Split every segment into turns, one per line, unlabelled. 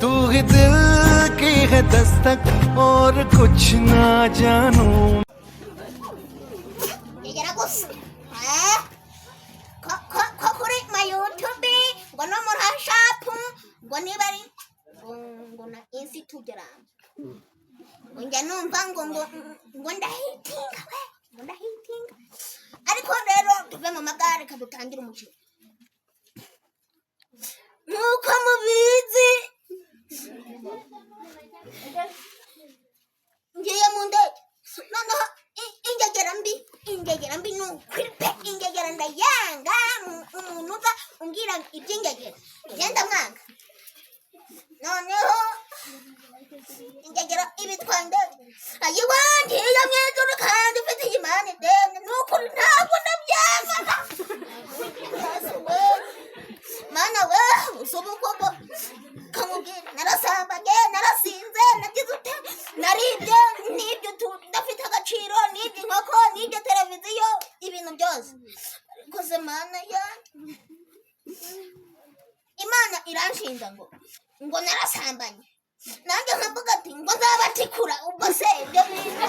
तू ही दिल की है दस्तक और कुछ ना जानू।
Ngegera gusa. Eh? Ko kuri ma YouTube ngo no muri hashapu ngo niba ari ngo na Instagram ngo njya numva ngo ndahitinga we, ngo ndahitinga. Ariko rero tuve mu magare, kadutangire umukino. Nk'uko mubizi, ngiye mu ndege. Noneho ingegera mbi, ingegera mbi ni ukuri pe, ingegera ndayanga. Umuntu uza umbwira iby'ingegera, ngenda mwanga. Noneho ingegera ibitwaye indege, ayiwa, ngiye mu ijuru kandi ufite imana idende. Ni ukuri ntabwo ndabyemera. Yesu we, Mana we, usuba ukoko kamubwira: narasambanye, narasinze, nagize ute, naribye, n'ibyo ndafite agaciro, n'ibyo inkoko, n'ibyo televiziyo, ibintu byose. Ariko se Mana yanjye, Imana iranshinja ngo narasambanye, nanjye nkavuga ati ngo nzabatikura. Ubwo se ibyo bintu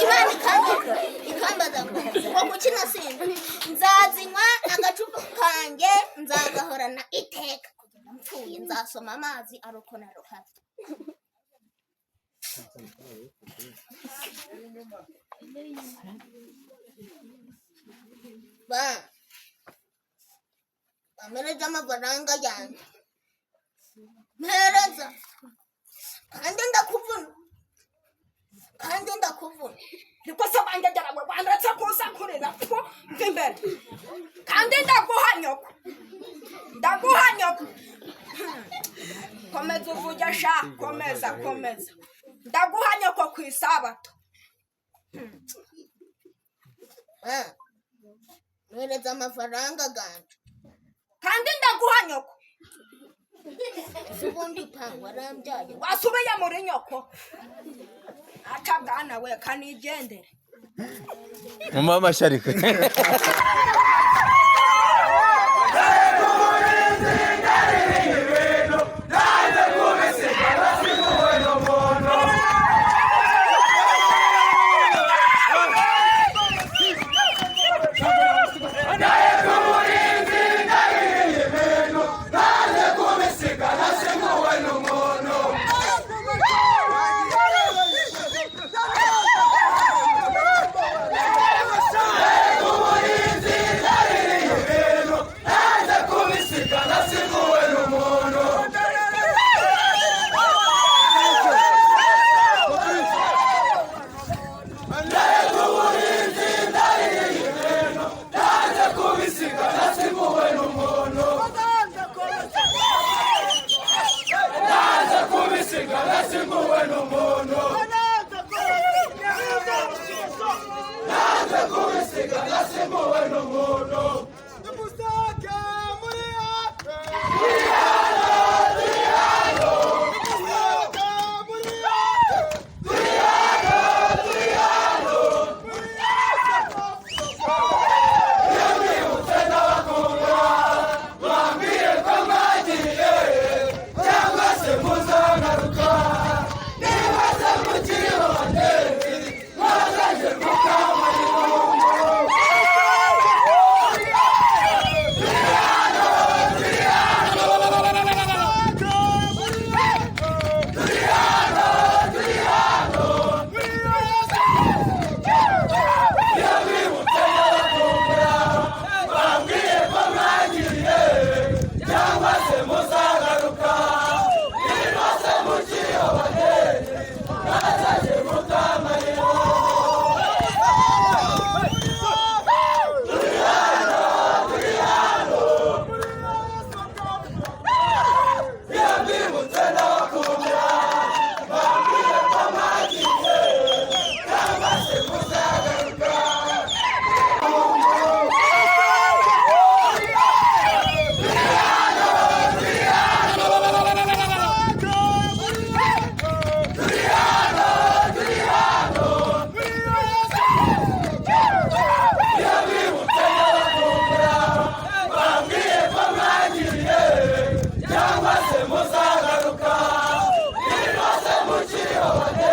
Imana ikambaza ngo kuki nasinze? Nzazinywa agacupa kanjye, nzagahorana iteka kugeza mpfuye. Nzasoma amazi ariko naruhara. Ba bampereza amafaranga yanjye, mpereza, kandi ndakuvuna, kandi ndakuvuna.
Niko se wangegera we, wandetse kuza kurira ko mva imbere, kandi ndaguha nyoko, ndaguha nyoko. Komeza uvuge sha, komeza, komeza, ndaguha nyoko ku Isabato.
Eh, mpereza amafaranga ganje.
Kandi ndaguha nyoko.
Ese ubundi pa warambyaye?
Wasubiye muri nyoko, aca bwana we, kanigendere.
Mama mashariki.
Hey,